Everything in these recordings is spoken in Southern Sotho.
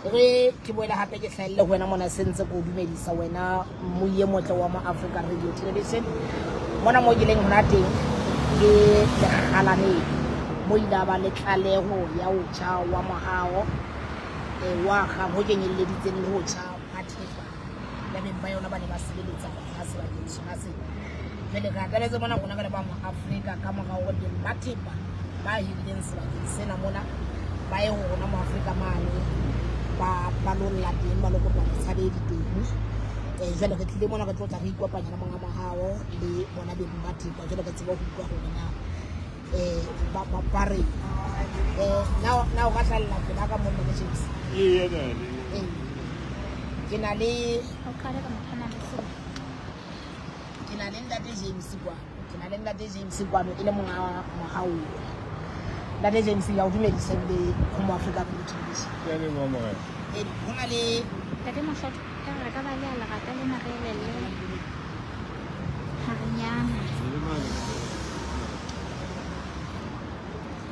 Re ke boele hape ke hlahelle ho wena mona se ntse ke o dumedisa wena mmui e motle wa mo Africa Radio Television. Mona mo ke leng hona teng ke Lekgalaneng mo ile a ba le tlaleho ya ho tjha wa mohaho wa kgang ho kenyelleditseng le ho tjha ha thepa ya beng ba yona ba ne ba sebeletsa hona sebakeng sona sena. Jwale re atametse mona rona re le ba mo Afrika ka mora hore beng ba thepa ba hirileng sebakeng sena mona ba ye ho rona mo Afrika mane ba lo lla teng ba lo kopa botshabedi teng. Jwale re tlile mona re tlo tla re ikopanya le monga mohao le bona beng ba thepa jwale re tsebe ho utlwa hore na ba reng. Na o ka hlahella pela ka monna le James? Ee, ke na le ke na le ntate James kwano ke na le ntate James kwano e le monga mohau ntate James ya o dumedisa ebile ho mo Afrika Radio Television. Ke a leboha morena. Ee, ho na le Ntate Moshoto, e re ka ba le a lerata lena re elelle harenyana.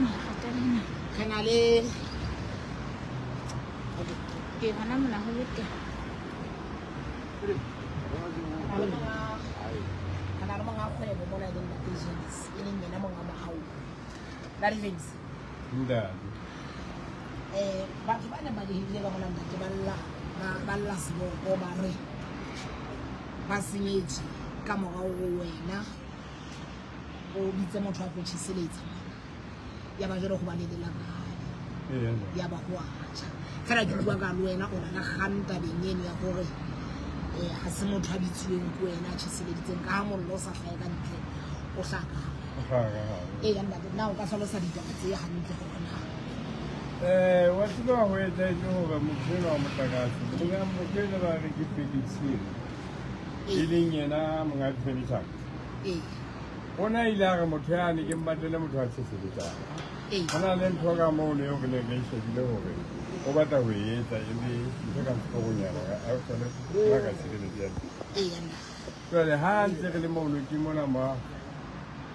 Lerata lena. Re na le Ke hona mona ho le teng. Re na le monga kgwebo mona e leng Ntate James e leng yena monga mohau. Ntate James. Ntate. Batho ba neng ba di hirile ka mona ntate ba lla ba lla seboko ba re ba senyetswe ka morao ho wena o bitse motho a tlo tjheseletsa ya ba jwale ho ba le lelapa ya ba ho atjha fela ke bua ka le wena o na le kgang tabeng eno ya hore ha se motho a bitsuweng ke wena a tjheseleditseng ka ha mollo o sa hlahe ka ntle o hlaha ka hare. Eya ntate, na o ka hlalosa ditaba tse hantle hore na Wa tseba ho etsahetse hore motho enwa wa motlakase monga motho enwa ba re ke Felix ena e leng yena monga furniture o na ile a re motho yane ke mmatlele motho a tshesebetsang. Ho na le ntho ka mono eo re neng re e shebile hore o batla ho e etsa e le ntho ka setoronyana hore a kgone ho ka tshireletso ya teng. Jwale ha ntse re le mono ke mona mo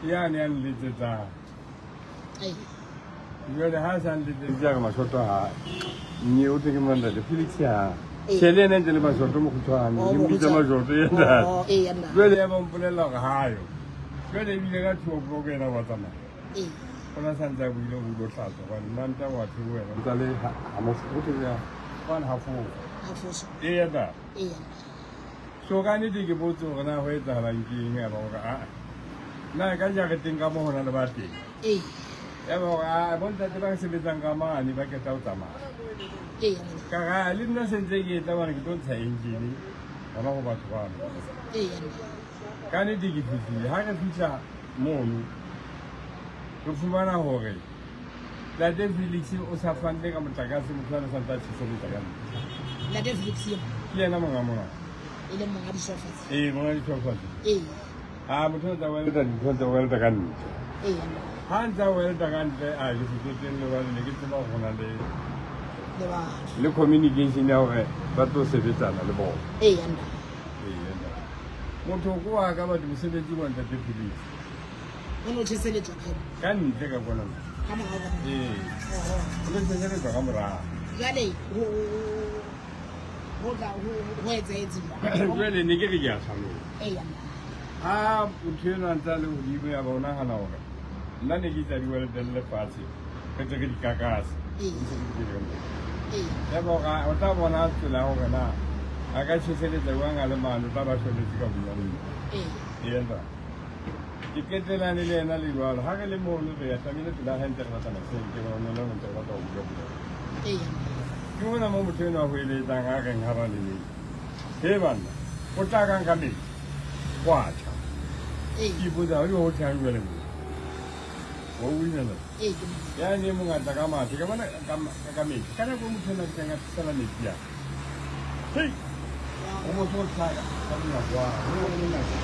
yane ya nletsetsang. Jwale ha sa nletseditse a re mashoto ha mme o teng mona ntate Felix ha tjhe le ena ntse le mashoto mokgutshwane ke mmitsa mashoto ye ntate. Jwale ya ba mpolella hore hayo. Jwale ebile ka 2 o'clock ena wa tsamaya. O na sa ntse a buile ho ulo hlatswa hobane Manta wa theohela o ntsa le ha mofo ya one half four. Eya ntate. So ka nnete ke botse hore na ho etsahalang ke eng ya ba hore aa na ka jareteng ka mo hona le ba teng. Ya ba hore aa bontate ba sebetsang ka mane ba qeta ho tsamaya. Ka ra le nna se ntse ke etla bana ke tlo ntsha engine hona ho batho bano. Ka nnete ke fihlile ha re fihla mono re fumana hore Ntate Felix o sa fanne ka motlakase motho a sa ntse a tjheseletsa ka ntle. Ntate Felix eo ke yena monga mona e leng monga disofa tse. Ee, monga disofa tse. Ee. Ha motho o tsa welta dintho tsa welta ka ntle. Ee. Ha ntse a welta ka ntle a ke se tsotelle hobane ne ke tseba hore ho na le Le batho. le communication ya hore ba tlo sebetsana le bona. Ee, ntate. Ee, ntate. Motho ko wa ka batho mosebetsi wa ntate Felix. O no tjheseletswa kae? Ka ntle ka kwana. Ka morao ka. Ee. O no tjheseletswa ka morao. Jwale ho tla ho etsahetse jwang? Jwale ne ke re ke a hlalosa. Eya. Ha motho enwa a ntse a le hodimo ya ba o nahana hore nna ne ke tla di weldelle fatshe re tle re di kakase. Ee. Ya ba hore o tla bona tsela ya hore na a ka tjheseletsa jwang a le mane o tla ba shweletse ka hodima nna. Ee. Ee ntate. Ke qetelane le yena le jwalo. Ha re le mono re ya tlamehile pela hae ntse re batla masenke ba ona le ntse re batla ho bua bua. Ee. Ke mona mo motho enwa a hoeletsang a reng ha ba le metsi. He banna, o tla kang ka metsi? Wa tjha. Ee. Ke ipotsa ho ho tjhang jwale mo. Wa utlwa na? Ee, ke mona. Ya ne mongata ka mathe, ka bona ka metsi. Ka nako e motho enwa a fihlang a tshela metsi a. Hei! O motho o tlhaka ka monyako wa ho ne ho le monyako.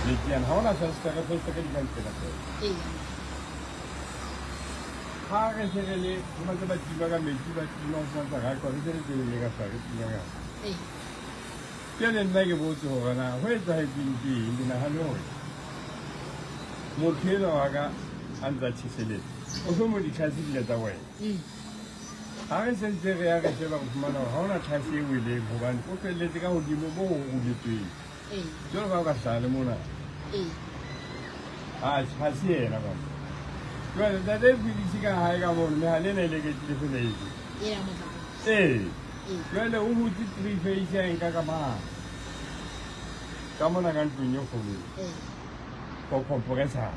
Metsi ana ha ona fensetere, fensetere di ka ntle fela. Ee. Ha re se re le ho ba ntse ba tima ka metsi ba tima ho santsa ra kwa re se re tseleng e ka hlwa re tima ka. Ee. Ke le nna ke botse hore na ho etsahetseng ke eng ke nahane hore motho enwa wa ka a ntsa tjheseletse o hlomo ditlhase di ile tsa wena. Ha re sentse re ya re sheba re fumana hore ha hona tlhase e weleng hobane o felletse ka hodimo moo ho ruletsweng. Jwalo ka o ka hlaha le mona. Ha ha se yena bana. Jwale ntate Felix ka hae ka mono mehala ena e leketile fela etse. Ee. Jwale o hutse three face ya nka ka mane. Ka mona ka ntlong e kgolo. For compressor.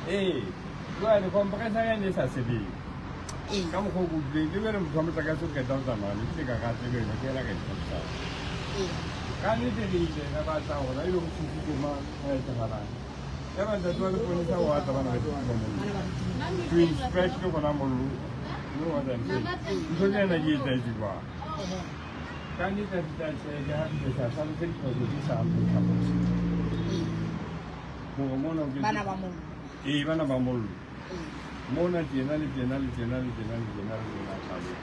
Ee. Jwale compressor ya ne e sa sebetse. Ka mokgwa o ke utlwileng ke jwale motho wa motlakase o qeta ho tsamaya ne ke ka ka tsebe ena ke yena ka itlhalosang. Ka nnete re ile ra batla hore ebe ho thusitse mang ho etsahalang. Ya ba ntate wa leponesa wa tla bana ba ditima mollo. To inspect le gona mollo. You know what I'm saying? Ntho tsena di etsahetse jwang? Ka nnete a fihla tjhe ha fihla sa hlalose diphoso di sa tlhalosa. Hore mona o ke Bana ba mollo. Ee, bana ba mollo. Mona tjena le tjena le tjena le tjena le tjena le tjena tlhalosa.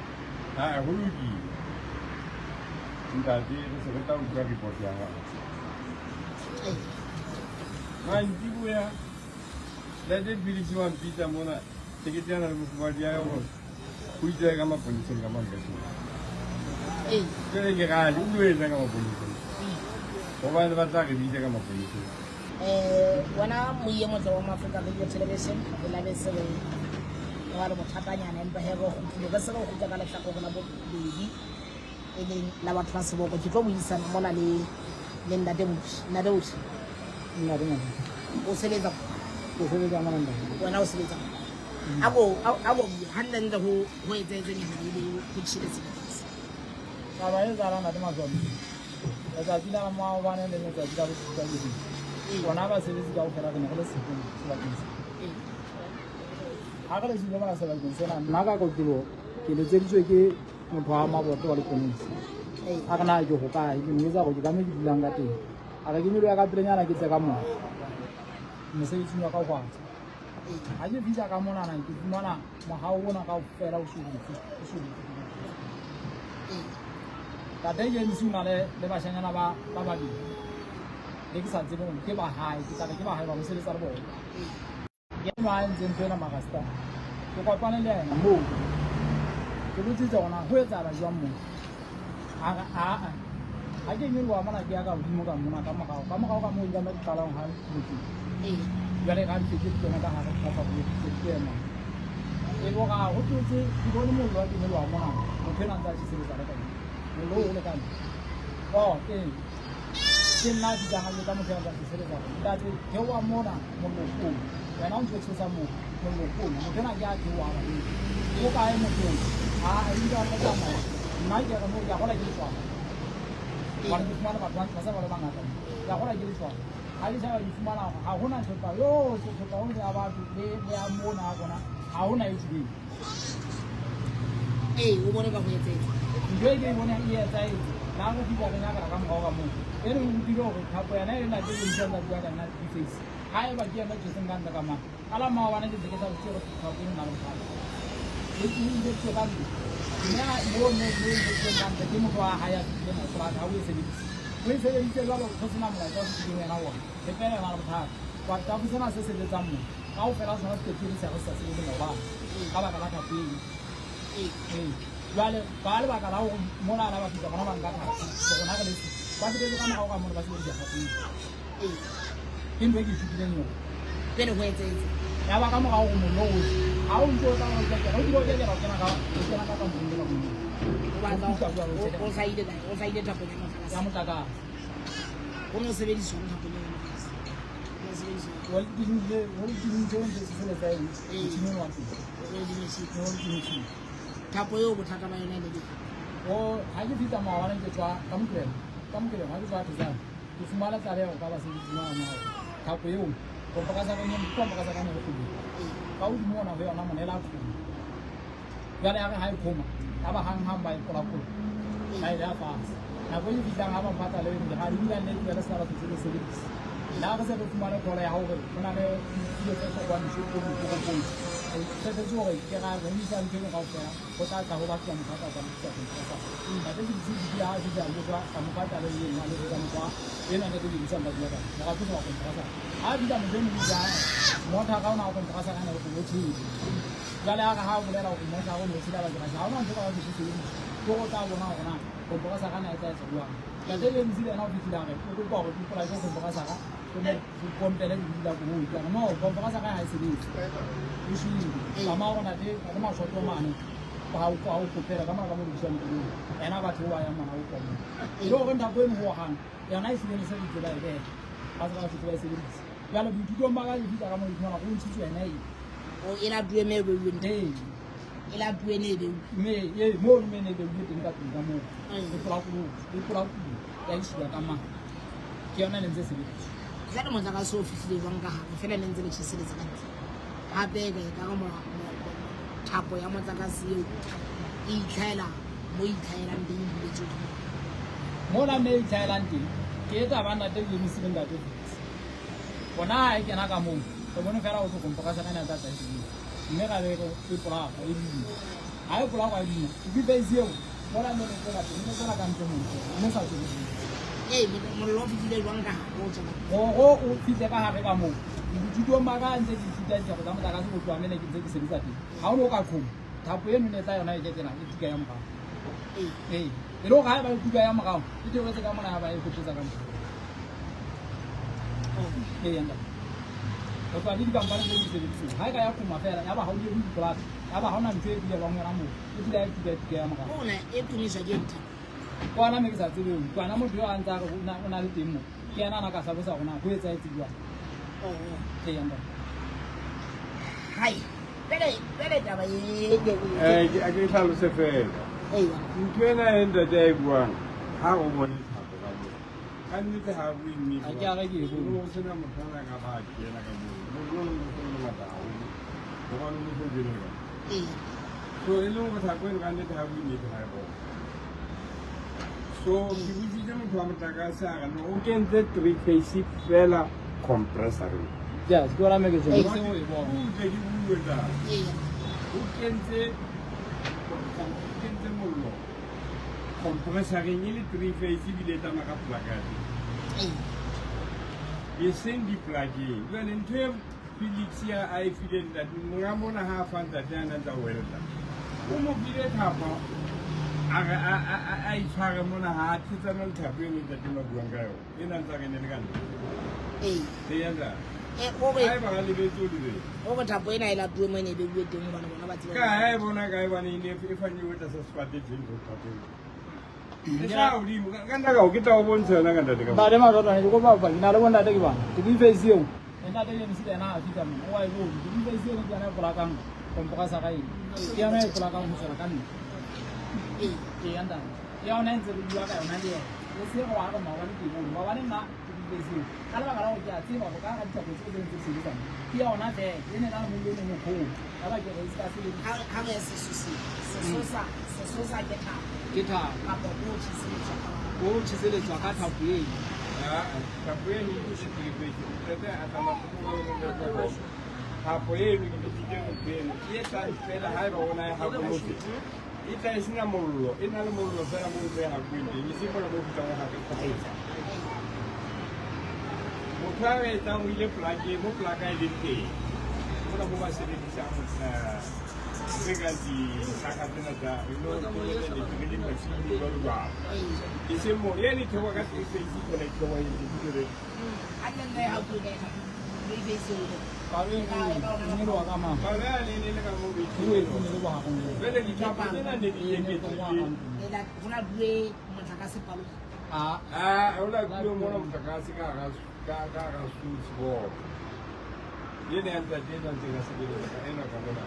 Ha ho lokile. Ntate re se re tla utlwa report ya hao. Mantsiboya ntate Felix wa mpitsa mona se ke teana le mofumahadi ya hore o itse ka maponeseng ka mane. Jwale ke rale o lo etsa ka maponeseng hobane ba tla re bitsa ka maponeseng. Wena moiye motle wa Africa Radio Television re labe se re wa le bothatanyana empa he re kgutlile re se re kgutla ka lehlakore la bobedi e leng la batho ba seboko. Ke tlo buisana mona le le ntate Bushi. Ntate Bushi, Ntate ngwana. o sebetsa Ke sebetsa mona ntate. Wena o sebetsa ako ako hantle ntle ho ho etsahetseng hore ebe ho tjhele sebaka. Taba e etsahalang ntate Maswabi. Letsatsi la maobane le letsatsi la bosupa le leng. Rona basebetsi kaofela re ne re le siko sebakeng sena. Ha re le siko mona sebakeng sena, nna ka kotloloho ke letseditswe ke motho wa maboto wa leponesa. A re na ke ho kae, ke mo etsa hore ke ka moo ke dulang ka teng. A re ke nyoloha ka pelenyana ke tle ka mona. Mosebetsing wa ka ho atla. Ha ke fihla ka monana ke fumana mohao ona kaofela o sohotse, o sohotse. Tate James o na le le bashanyana ba ba babedi. Le ke sa tsebe hore ke ba hae, ke tla re ke ba hae ba mo sebetsa le bona. Ke enwa a entseng ntho ena Marasta. Ke kopane le yena moo. Ke botsitse hore na ho etsahala jwang moo. A re aa. Ha ke nyoloha mona ke ya ka hodimo ka mona ka morao. Ka morao ka moo ke ka di qalang ha motseng. Jwale ka di ke kena ka hare ka fa ke ke ema. E bo ra ho tlotse ke bone mollo wa ke nyoloha mona. Motho enwa ntse a tjheseletsa le ka moo. Mollo o lekane. Oh, ee. Ke nna a fihlang a jwetsa motho ya ntse a tjheseletsa hore ntate theoha mona mollo o. Wena o ntso tjhesa moo mollo o. Motho enwa ke a theoha ba eo. O kae motho o? Ha a ile a tsamaya. Nna ke re moo ke a gola ke letswalo. Hobane ke fumana batho ba se ba le bangata. Ke a gola ke letswalo. Ha ke sheba ke fumana hore ha hona thepa yohle, thepa yohle ya batho le le ya mona ya rona ha hona e tswileng. Ee, o bone ka ho etsahetse. Ntho e ke e boneng e etsahetse. Le ha re fihla re nyakela ka morao ka moo. E re utlwile hore thapo yena e ntate ke ntho nka bua ka yena di-face. Ha eba ke yena tjheseng ka ntle ka mane. Ka la maobane ke ntse ke sa botse hore thapo eno na le bothata. E ntse e ka ntle. Mme moo moo moo e ntse ka ntle ke motho wa hae a fihlileng a polaka ha o e sebedise. O e sebeditse jwalo ho sena molaetsa o fihlileng wena ona. Le fela yona le bothata. Kwa thapo sena se sebetsang moo. Kaofela sona se qetile se re sa sebetse maobane. Ka baka la thapo eno. Ee. Jwale ba lebaka la hore mona la ba fihla bona ba nka thapo. Rona re le siko. Ba sebetse ka morao ka mona ba sebedisa thapo eno. Ke ntho e ke ithutileng yona. Pele ho etsahetse. Ya ba ka morao ho mollo o tjhe. Ha o ntso o tsamaya o kena, o kile o kena o kena ka o kena ka kamoreng ena mollo. O batla o hlahile kae? O hlahile thapong ya motlakase. Ya motlakase. Ho no sebediswa thapong ya motlakase. Ho no sebediswa. Wa le ho ntse o ntse se sebetsa eng? Motjhini wa teng. O le Thapo eo bothata ba yona e le eng? O ha ke fihla maobane ke tswa ka Moqebelo, ka Moqebelo ha ke tswa Thetsane. Ke fumana tlaleho ka basebetsi ba hore thapo eo komporasa ka eng komporasa ka eng kgwedi. Ka hodimo ona ho yona mona e la qhoma. Jwale ya re ha e qhoma, ya ba hang hang ba e kolakola. Ba e beha fatshe. Nako e fihlang ha ba mpha tlaleho eno, ke re ha di dula nne tlohele se ka batho tse sebedisa. Le ha re se re fumane call ya hore ho na le dilo tse hlokwang dishopong ditoropong. Re qetetse hore ke ra re isa ntho eno kaofela ho tla tla ho batluwa motho a tla tla lokisa compressor. Ntate ke ditse di ha fihla a jwetsa ka mo fa tlaleho eno a letsetsa motho wa ena ntate ke ditsa ntate wa ka. Mora tsosa wa compressor. Ha fihla motho eno o itse motho ka ona wa compressor kana o tjhele. Jwale a re ha o bolela hore mmoshara o ne o tshela bakeng sa ha hona ntho ka ba se sebedisa. Ke hore o tla bona hore na komporasara na e tla etsa jwang. Ntate James le yena o fihlile a re o kopa hore ke polake komporasara ke mo pompele lebidi la koloi. Ka re no, komporasara ha e sebetse. E shwele. Tsamaya hore ntate ntate Mashoto mane ha o ha o kopela ka mora ka mo lokisang koloi. Yena batho ba yang mona o kopa. E le hore nako eno ho hang yona e hlile ne se re tseba e beha. Ba se ba se ba e sebedisa. Jwale boithutong ba ka ke fihla ka mo ke fumana go ntshitswe yona e. O e la bue me be bue. Ee. E la bue ne be. Me e mo me ne be bue teng ka tlung ka moo. E pola koloi, e pola kulo ya isiwa ka mang. Ke yona ne ntse sebediswa. Jwale motlakase o fihlile jwang ka hare fela ne ntse le tjheseletsa ka ntle. Hape e ka ka mo thapo ya motlakase eo e itlhaela mo e itlhaelang teng e buletswe ke. Mona me e itlhaelang teng ke e taba ntate James le ntate Felix. Bona ha e kena ka moo re bone fela go tlo komporasara ena tla tla e sebetsa. Mme ra be re e polakwa e duma. Ha e polakwa e duma. Ke eo mona me ne tswela pele, ne tswela ka ntle moo. Mme sa tswele pele. Ee, mollo o fihlile jwang ka hare o tswela? Hore o fihle ka hare ka moo. Dithutong ba ka ntse ke ithuta dithapo tsa motlakase go tloha mene ke ntse ke sebetsa teng. Ha o ne o ka qhoma, thapo eno ne tla yona e kekena e tika ya morao. Ee. E le hore ha e ba e kuka ya morao, e theohetse ka mona ya ba e kgotletsa ka mona. Ee, ntate. Ho tloha le dikampane tse di sebediseng. Ha e ka ya qhoma fela, ya ba ha o di dipolaka, ya ba ha hona ntho e bulelwang yona moo. E dula e tika tika ya morao. Ona e tumiswa ke ntho. Kwana me ke sa tsebeng. Kwana motho yo a ntse a re o na le teng mo. Ke yena a na ka hlalosa hore na ho etsahetse jwang. Oh. Ee, ntate. Hai. Pele pele taba e ke Eh, a ke hlalose fela. Ee. Ntho ena e ntate a e buang, ha o bone thapo ka moo. Ka nnete ha bue nnete. Ha ke a re ke e bone. Ho sena motho a nang a ba kena ka moo. Mollo o ne o le mongata haholo. Hobane o ne o jele ka. Ee. So e leng hore thapo eno ka nnete ha bue nnete ha e bone. So ke botsitse motho wa motlakase a re no o kentse three phase fela compressor-eng. Yes, ke yona me ke tjho. Ke seng o e bona. Utlwe ke bue taba. Ee. O kentse mollo compressor-eng e le three phase ebile e tsamaya ka plug ya teng. Ee. E seng di-plug-eng. Jwale ntho e Felix ya a e fileng ntate, monga mona ha a fa ntate a na ntsa welda. O mo file thapo a re a itshware mona ha a thetsana le thapo eno ntate ba buang ka yona. Ena ntsa re ne le ka ntle. Ee. Ee, ya ntate. Eh, o re Haeba ba lebetse o lebetse. o re thapo ena e latuwe mo e ne e beuwe teng hobane bona ba tseba. Ka ha e bona kae bane e ne e fanyiwe tlasa sefate teng ho thapo eo. E hlaha hodimo. Ka nna ka o ke tla o bontsha yona ka ntate ka. Ntate Mashoto ne ke kopa bopaki, na le bontate ke bana. Ke face eo. Le ntate James le yena ha a fihla mona, o a e bone. Ke face eo ke yona e polakang komporasara eo. Ke yona e polakang ho tswela ka ntle. Ee. Ee, ntate. Ke yona e ntse re bua ka yona le yena. E se re wa re maobane ke bone. Maobane nna ke face eo. Ka lebaka la hore ke a tseba hore ka hara dithapo tseo tse ntse di sebetsa mo, ke yona fela. E ne na le mollo o mong o qhoma. Ya ba ke re e se ka sebedisa. Ha re sesoseng. Sesosa, sesosa ke thapo. Ke thapo. Kapa ko tjheseletswa ka. Ko tjheseletswa ka thapo eno. Ah, thapo eno ke three phase. Ntate a tsamaya go Thapo eno ke bitsitse motho eno. Ke e tlang fela haeba o na e hakolotse. E tla e sena mollo, e na le mollo fela mo o tlo e hakuweng teng. E seng mona mo o fihlang o hake kgafetsa. Motho a etsang o ile plug-eng, mo plug-a e leng teng. Mona mo ba sebedisang tse kang disaka tsena tsa drilling machine jwalo jwalo. E seng mo, e ne theoha ka three phase kona e theoha e ntse e Ha nne nna e hakuwe ka thapo. Three phase eo. Palo e ne e lowa ka mang? Palo yane e ne le ka moo E wetse ne le bohareng moo. Jwale dithapo tsena ne di eketsehile. E la hona bue motlakase palo. Ah. Ah, hona bue mona motlakase ka hara ka hara switch board. Ena ya ntate ena ntseng a sebeletsa ka ena ka mona.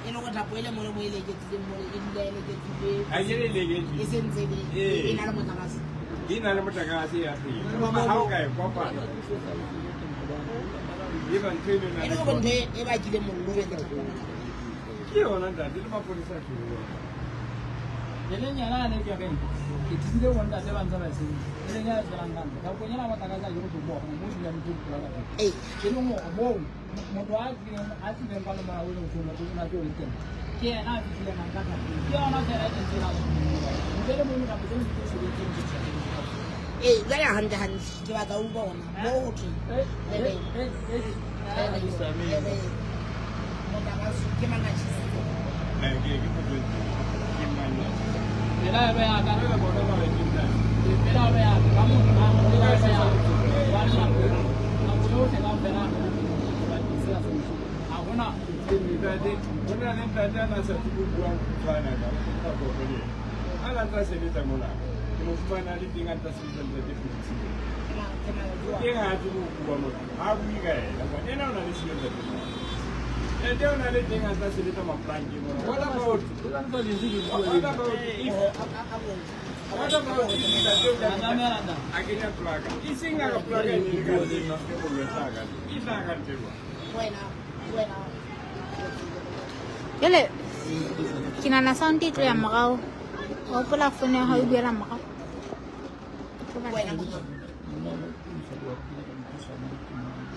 E le hore thapo e le mo le mo e leketseng mo e dula e leketsile. Ha ke le leketsile. E sentse Ee. e na le motlakase. E na le motlakase ya teng. Ha o ka e kopana. E ba ntho eno e na E le le hore ntho e bakileng mollo ke thapo ya motlakase. Ke yona ntate le mapolesa ke yona. E leng yena a ne ke reng, ke thusitse bo ntate ba ntse ba e sebedisa. E leng ya tswelang ka ntle. Thapong ena motlakase ha ke re tlo bua hore mo dulang ntho e polaka teng. Ee. E leng hore moo motho a tlileng ka lomana o leng ho motho o na tlo le teng. Ke yena a fihlileng a nka thapo. Ke yona fela e ntse e na le mollo. Ntle le mono thapo tse ding tse sebetseng tse sebetseng. Ee, jwale hantle hantle ke batla ho utlwa hona moo ho thweng. Motlakase ke mang a tjhesitseng? Ke potso e teng. Ke mang ya tjhesitseng? Pelaelo ya ka. Jwale bona ba re ke ntate. Pelaelo ya ka mora pelaelo ya ka. Hobane nako yohle kaofela re le sebakeng sena sa mosebetsi. Ha hona Ntate, ho na le ntate a na sa tsebe ho bua nkutlwana ka ka koko le yena. A na ntsa sebetsa mona. Ke mo fumana a le teng a ntsa sebetsa ntate Felix. Ke mang ke mang O teng ha a tsebe ho bua mona. Ha a bue ka yena. Hobane ena o na le siyo ntate mona. Ntate o na le teng a ntsa sebetsa mapolanke mona. What about what about if what about if ntate o tla fihla a kenya plaka? E seng a ka plaka e ne le ka ntle, e bollo e hlaha ka ntle. E hlaha ka ntle jwang? Wena wena Jwale ke nahana sound e tlo ya morao. Hopola phone ya hao e buela morao. E tlo batla wena monna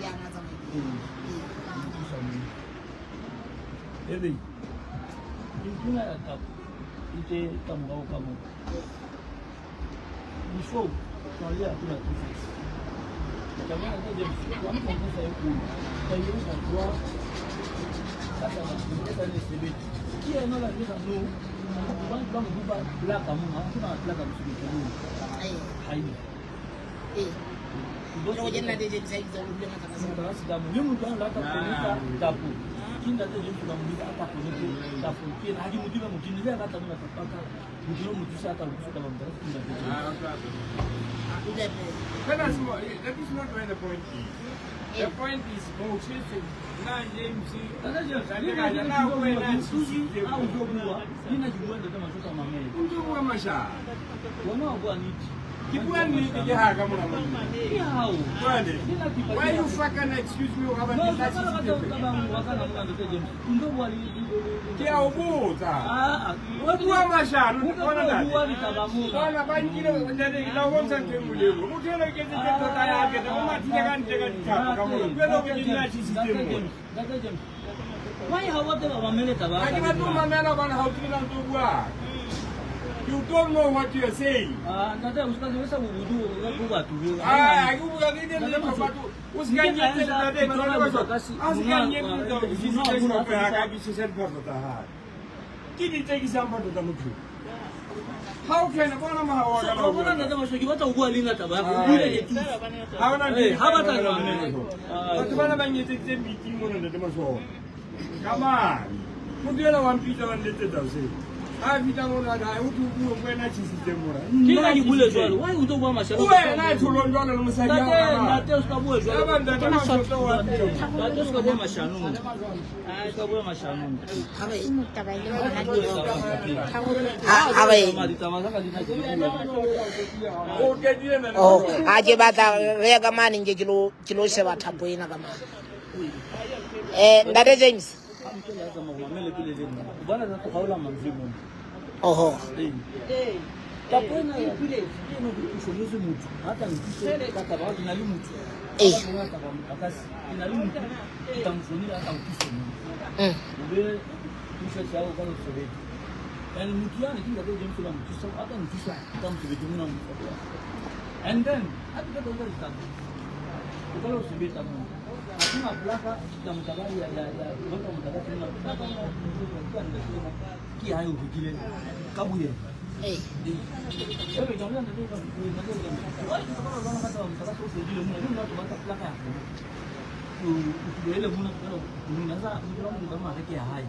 ya na tsamaile. Ebe ntho ya tapo e tse ka morao ka moo. Before tswale ya tlola two-face. Taba ya ka James, wa mpontsha e kgolo. Ka e etsa jwang? Ka taba e sa le sebetse. Ke yena la jwetsa no. Ba ba mo bupa plaka mona, ha hona plaka mosebetsi moo. Ha e. Eh. Ke go nna le James a itse o dule motlakase. Motlakase ka mo. Le motho a lata koneta tapo. Ke ntate James ka mo bitsa a tla konete tapo. Ke yena ha ke mo tsebe motho le a ka tla mona ka paka. Motho yo mo thusa a tla go thusa ka motlakase ke ntate James. That is not where the point is. The point is motjhese na James Ntate James, le le ka nna na ke bua wena motho, tjhesitse ha o tlo bua, le nna ke bua ntate Mashoto a mamele. O ntso bua mashano. Wena o bua nnete. Ke bua nnete ke ha ka mona monna. Ke hao. Jwale, Le nna ke why you fucking excuse me hore No, ba ka tla ka tjhesitse ka ba wa ka na mona ntate James. O ntso bua le Ke a o botsa. Ah, O bua mashano, O bona ntate. bua ditaba mona. Bona ba nkile ntate ke tla o bontsha ntho e nngwe le e nngwe. Motho enwa o iketseditse ntho tsa hae, ke tla o mathile ka ntle ka dithapo ka mona. Jwale hore ke nna a tjhesitseng mona. Ntate James. Why ha o batle ba mamele taba Ha ke batle ho mamela hobane ha o tsebe na ntso o buang. You don't know what you are saying. Ah, ntate o ska sebetsa bobodu bo batho bo. Ah, ha ke bua ke ne le batho. O se ka nyetsa ntate ba ba A se ka nyetsa hore ke tjhesitse shopo ya ka, ke tjhesa diphahlo tsa hae. Ke di tsekisang phahlo tsa motho. How can bona mohau wa ka O bona ntate Mashoto ke batla ho bua le nna taba ya ka. O buile ke thuso. Ha hona ntho e Eh, ha batla ke mamela. Batho bana ba nyetseditse meeting mona ntate Mashoto. Ka mane. Motho ena wa mpitsa wa nletsetsa hoseng. Ha fihla mona a re, "Hai, o tlo bua wena tjhesitseng mona." Ke nna ke bule jwalo. Why o tlo bua mashano? Wena a tholong jwalo le mosadi wa Ntate, hao ka mane. ntate o ska bua jwalo. Ya ba ntate Mashoto wa fihla. Ntate o ska bua mashano. O ska bua mashano. Ke mo taba e leng hona teng. Tharollo Ha re Ditaba tsa ka di na ke di bua. O qetile ntate Oh, Mashoto. ha ke batla re ya ka mane nke ke lo sheba thapo ena ka mane. Ntate James. Ha motho a tsamaya ho mamele pele le nna. O bona tsa kgaola mantswe mona. Oho. Ee. Tapo ena ya ke eno ke founetse motho. Ha tla nthusa ka taba ke na le motho. Ee. Ka taba motlakase. Ke na le motho. Ke tla mo founela a tla o thusa mona. O be thuso ya hao ka mosebetsi. And motho yane ke ntate James la mo thusa, a tla nthusa ka mosebetsi mona mo. And then ha ke qeta ho etsa ditaba, o ka lo sebetsa moo. Ha ke na plaka ya motlakase ya ya ya ya motlakase mona. Plaka ena ke ya ntate ena, ke ya hae o rekile ka boyena. Eh. Jwale ke tla ntate ka ntate James. Why ke tla ba ka taba motlakase o fedile mona, le nna ke batla plaka ya rona. O tlohele mona ke tla mona sa motho wa motho ka mare ke ya hae.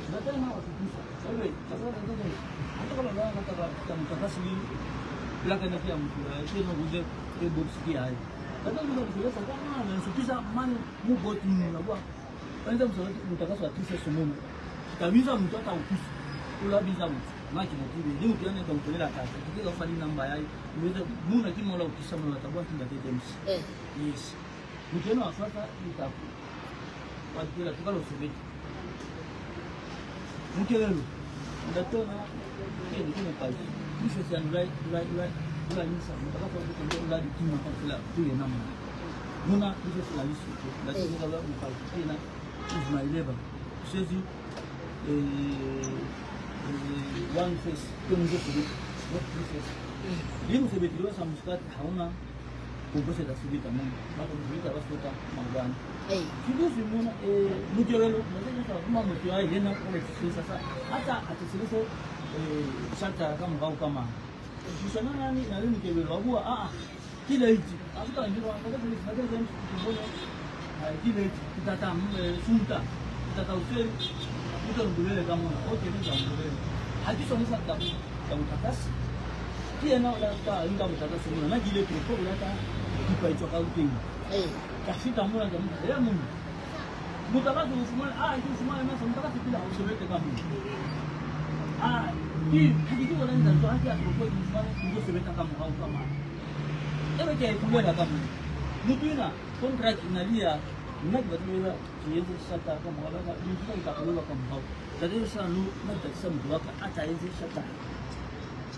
Ntate ena wa thusa. Jwale ke tla ntate James. Ha ke tla ba ka taba ya motlakase le plaka ena ke ya motho, ke ena o ke box ke ya hae. Ka tla dula ke ka mane nsupisa mane mo boting la bua. Ba ntse motlakase wa thusa semono. Ka bitsa motho a tla o thusa. O la bitsa motho. Nna ke mo tsebe. Le motho ene ka mo tlohela tlase. Ke ke ka o fa le number ya hae. O etse mona ke mola o thusa mona tla bua ke ntate James. Eh. Yes. Motho enwa a tshwasa dithapo. Wa di tlohela ke ka lo sebetsa. Mokelelo. Ntate ona ke ene ke mopaki. Thuso ya la la la la isa motlakase wa teng o la ditima kaofela ho yena mona. Mona thuso la Lesotho. Ntate ka ba mopaki ke yena Ismaileba. Sezi one face ke motho sebetsi. Not two face. Le mosebetsi wa sa Muscat ha hona Go sebetsa mona ba go sebetsa ba sebetsa maobane ke dutse mona mokebelo ma motho ya yena o re sesa sa a tla a tsebise shata ka morao ka mang mosana nani na le mokebelo wa bua a ke late a feta ke ba ka ke ka ke ke bona ke late ke tata sunta ke tata o se ke tla bolele ka mona o ke tla bolele ha ke sone sa tla ka motlakase ke yena o la ka nka motlakase mona nna ke ile toropong ya ka dipaetso ka teng ka feta mona ka mo ya mona motlakase o fumane a ke o fumane masa motlakase pele ha o sebetse ka mona a ke ha ke bona ntate ha ke ya toropong ke fumane ke sebetsa ka morao ka mane e be ke a ipulela ka mona motho ena contract na le ya nna ke batla ke etse shata ka morao ka dintho tsa ke tla ka morao tate sa no nna ke tla motho wa ka a tla etse shata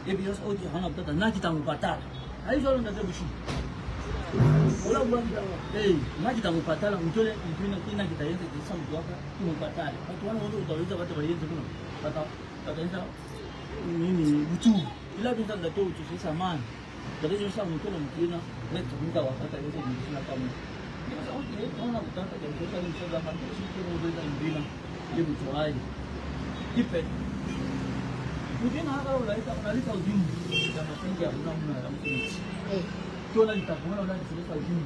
e be o ke hona bothata nna ke tla mo patala ha e jwalo ntate boshigo ola bua ee nna ke tla mo patala ntho le ntho ena ke nna ke tla etsa ke sa motho wa ka ke mo patale batho bana bohle o tla etsa batho ba etse mona ba tla ba tla etsa nini botsubu ile a betsa ntate o tsosisa mane ntate josa motho le motho ena nna ke tla nka wa ka tla etsa dintho tsena ka mona ke sa o ke ona bothata ke ntho tsa ntho tsa ga ke se ke mo etsa ntho ena le motho wa hae ke pet motho ena ha ka o laetsa o na le tsa hodimo ya masenke ya rona mona ya mosebetsi ke ona ditako mona o na di sebetsa hodimo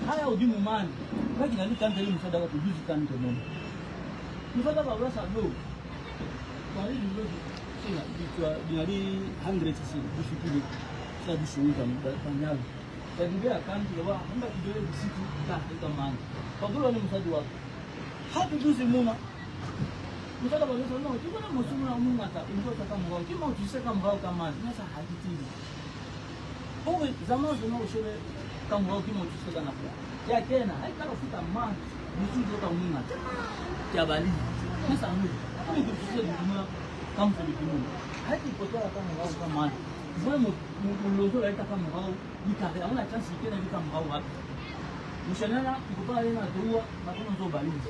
ha ya hodimo mane ka ke na le kante le mosadi wa ka ke dutse kante mona mosadi wa ka o sa no ba le dilo sena di tswa di na le 100 se di fetile sa di seng tsa banyalo ka di beya kante wa hamba ke dole disiti ka ka mane ba bua le mosadi wa ka ha ke dutse mona mosadi wa ka no ke bona motho mona o mongata o ntse o tla ka morao ke mo thuse ka morao ka mane nna sa ha ke tsebe o re zamaya zona o shebe ka morao ke mo thuse ka nako ke a kena ha e ka go feta mane motho o ka mongata ke a balile ke sa nwe o ke thuse dimo ka mosebetsi mona ha ke potela ka morao ka mane jwale mollozo la eta ka morao dikare ha hona chance ke kena di ka morao hape moshanyana ke kopa le ena toua nakona ntse o balile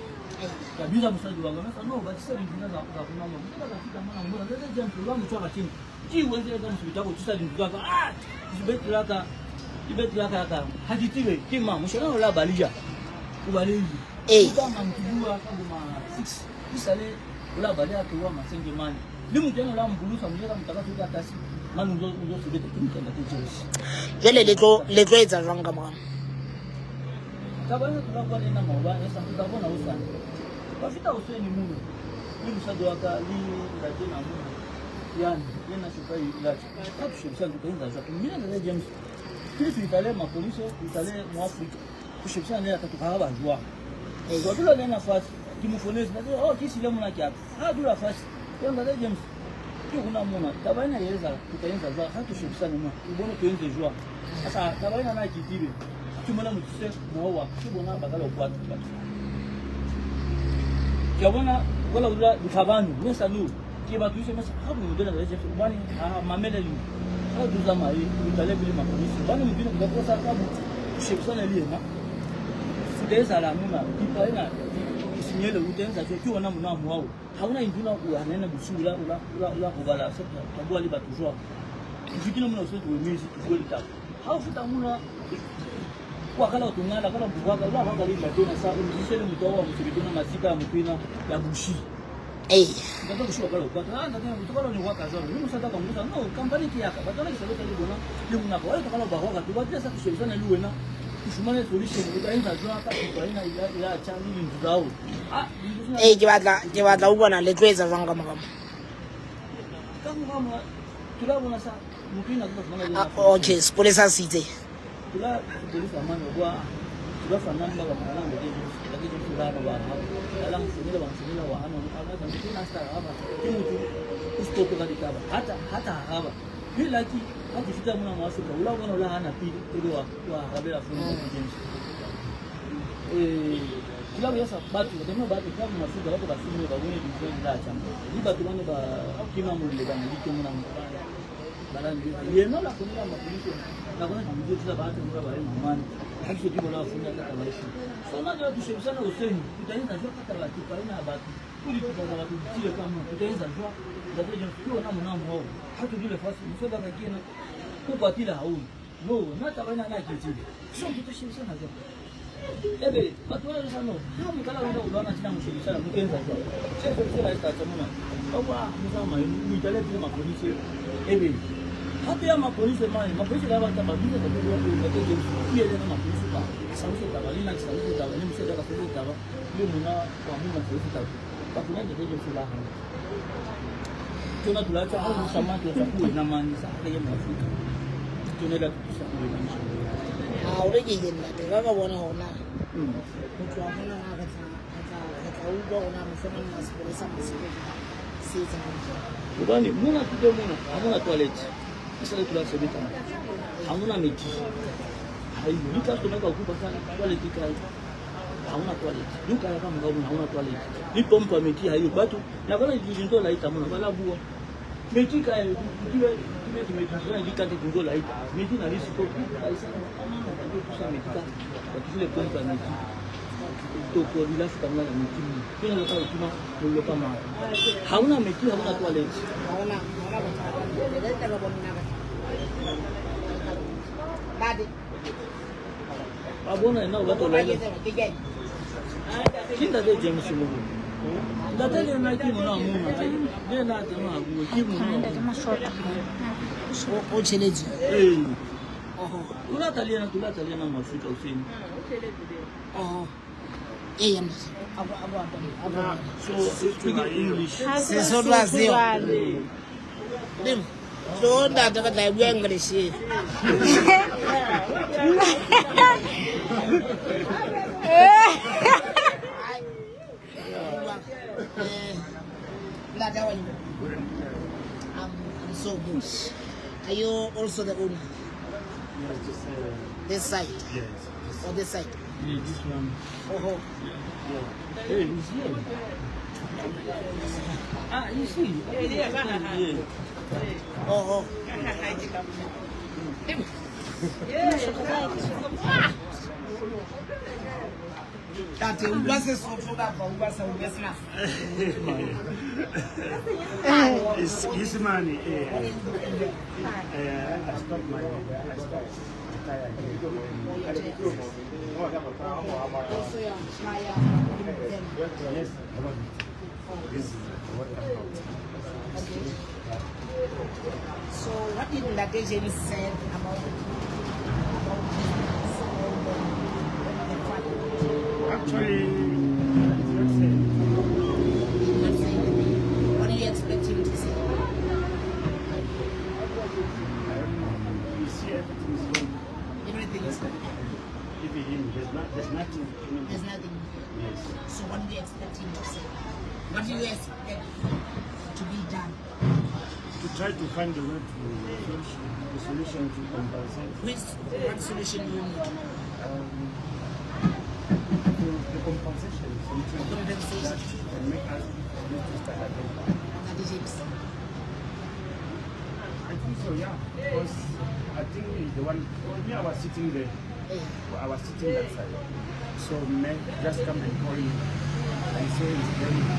ka bitsa mosadi wa ka no ba tlisa dintho tsa tsa rona mo ke ka fita mona mona le James lo motho wa teng ke o ntse ka mosebetsi wa go thusa dintho tsa ka ah dibetla la ka dibetla ka ka ha di tsebe ke mang moshanyana o la balija o balile ka mantibua ka bo ma 6 isale o la balea toua masenge mane le motho ena o la mpolosa mo ka motlakase o ka tlase mane o tlo sebetsa ke motho ntate James jwale le tlo etsa jwang ka morao taba ena tla bua le nna maobane sa tla bona hosane ba feta hoseng mono le mosadi wa ka le ntate na mona yani yena shoka ilacha ka tushebisana tukaenza jwa mina ntate James kile tuitale mapolisi tuitale mu Afrika kushebisana naye akatoka ba jwa kwa dula le nafasi kimufonezi na oh kisi le mona kiapa ha dula fasi ya ntate James ke rona mona taba ena e etsa tukaenza jwa ha tushebisane mona o bone tuenze jwa sasa taba ena na kitibe ke mona mothuse mowa ke bona ba ka lo kwata batho ke bona wala dula ditlhabano mme sa no ke batho ise mesa ga mo dela le jefe bane ha mamele le ga du tsamaye o tlale pele mapolisi bane modimo ka go sa ka bo shebisana le yena siteza la mona kipa ena sinyele o teng tsa ke ona mona moao ha ona induna o anena bosula ola ola ola go bala se ka bua le batho jwa ke fitile mona o se o emetse ke bua ditaba ha o feta mona kwa kala tongala kala bua ka ba ka le tlatena sa o ntse le motho wa mosebetsi na masika ya motho ena ya bushi ntate bushi wa kala kwa ah ntate motho kala ni wa ka jwalo le mosadi ka motho no company ke ya ka batho ba ke sebetsa le bona le mona ka wa kala ba ka ba tla sa ke le wena ke fumane solution o tla etsa jwang ka kopo ena ya tjha le dintho tsa hao ah ke batla o bona le tlo etsa jwang ka morao ka morao ke la bona sa motho ena ke fumana le okay sepolesa se itse kula sepolesa mane kwa ba fa namba ba mara nang ke ke ke ke ba ba ha ala mfonela ba mfonela wa hana ka ka ke na sta ha ba ke motho o stop ka ditaba hata hata ha ba le lucky ha ke fita mona mo Afrika o la bona o la hana pele e le wa wa rabela phone ka James kila yasa batho ba temo batho ka mo Afrika ba ba simo ba bone dintho di la tjha di batho ba ne ba kima mollo ba ne di ke mona ba la yena la fonela mapolisi la bona di tsa batho ba ba mane ha ke di bona fonela ka taba ese sona ja tu shebisana o seng o tla etsa jwa ka taba ke pa ena batho o di tsa batho di tsile ka mo o tla etsa jwa ntate James ke ona mona mo ha ke dule fatshe mosadi wa ka ke ena o kwatile haholo No, nna taba ena na ke e tsebe. So ke tlo shebisana jwang? Ebe batho ba jwetsa no, ha mo qala o lwana tjena mo shebisana mo kenza jwang? Se se se la etsa mona. Ba bua mo tsamaya mo italetse le maponise. Ebe hape ya maponise mane, maponise la batla ba bitsa ba bua go ntate James. Ke yena na maponise ba. Hlalosa taba le nna ke hlalosa taba le mosadi ka hlalosa taba le mona wa mona hlalosa taba. Batho ba ntate James la hana. Tsona tula tsa ha o sama tla tsa go wena mane sa re ye mo Afrika. Tsona la thusa go wena mshana. A o re ke ile ntate ka ka bona hore na ho tloha mona na re tla re tla re tla utlwa hore na mohlomong na sepolesa mosebetsi se etsang. Hobane mona tulo mona ha mona toilet. E sa le tula sebetsa. Ha mona metsi. Ha e di customer ka kupa sa toilet kae. Ha hona toilet. Di ka ya ka morao mona ha hona toilet. Di pompa metsi ha e batho. Na bona di dintho la ita mona ba la bua. Metsi kae di di metsi tsena di kante dintho la ita. Metsi na le siko. Ba isa ba tlo thusa metsi ka. Ba thusile pompa metsi. Toko di la feta mona metsi. Ke ne ka tuma mollo ka mare. Ha hona metsi ha hona toilet. Ha hona ha hona bothata. Le tla ba bona re. Ntate. Ba bona ena o batla Ba ke tseba ke kene. Ke ntate James mo. Ntate le nna ke mona mona. Le nna teng ha bua ke mona. Ntate Mashota. O tjheletse. Ee. Oho. O lata le yena, o lata le yena mo Afrika o seng. Oho. Ee ntate. Abo abo abo. So speak English. Ha se Sesotho ha seo. jwalo. Dim. So ntate re tla e bua English. Ntate, how are you? I'm so good. Are you also the owner? Yes, just, This side yes. or this side? Yeah, this one. Oho. Yeah. Hey, he's here. Ah, you see. Yeah. Oho. Ntate, o bua Sesotho kapa o bua sa o bua Senase? It's his money. I stopped my I stopped the tire here. Also, yeah, Maya, them. Yes, all of it. This is what I'm about. Okay. So what did Ntate James said about this all the father? Actually, it's not saying. He did not say anything. What do you expect him to say? I don't know. You see, everything is gone. Everything is gone. Even him, there's not, there's nothing. in him. There's nothing. Yes. So what do you expect him to say? What do you expect to be done? To try to find a way to solution, the solution to compensate. Which what solution do you need? The compensation, something Compensation. that can make us need to start again. Ntate James. I think so, yeah. Because I think the one, me, I was sitting there. Eh, I was sitting that side. So men just come and call me and say it's burning.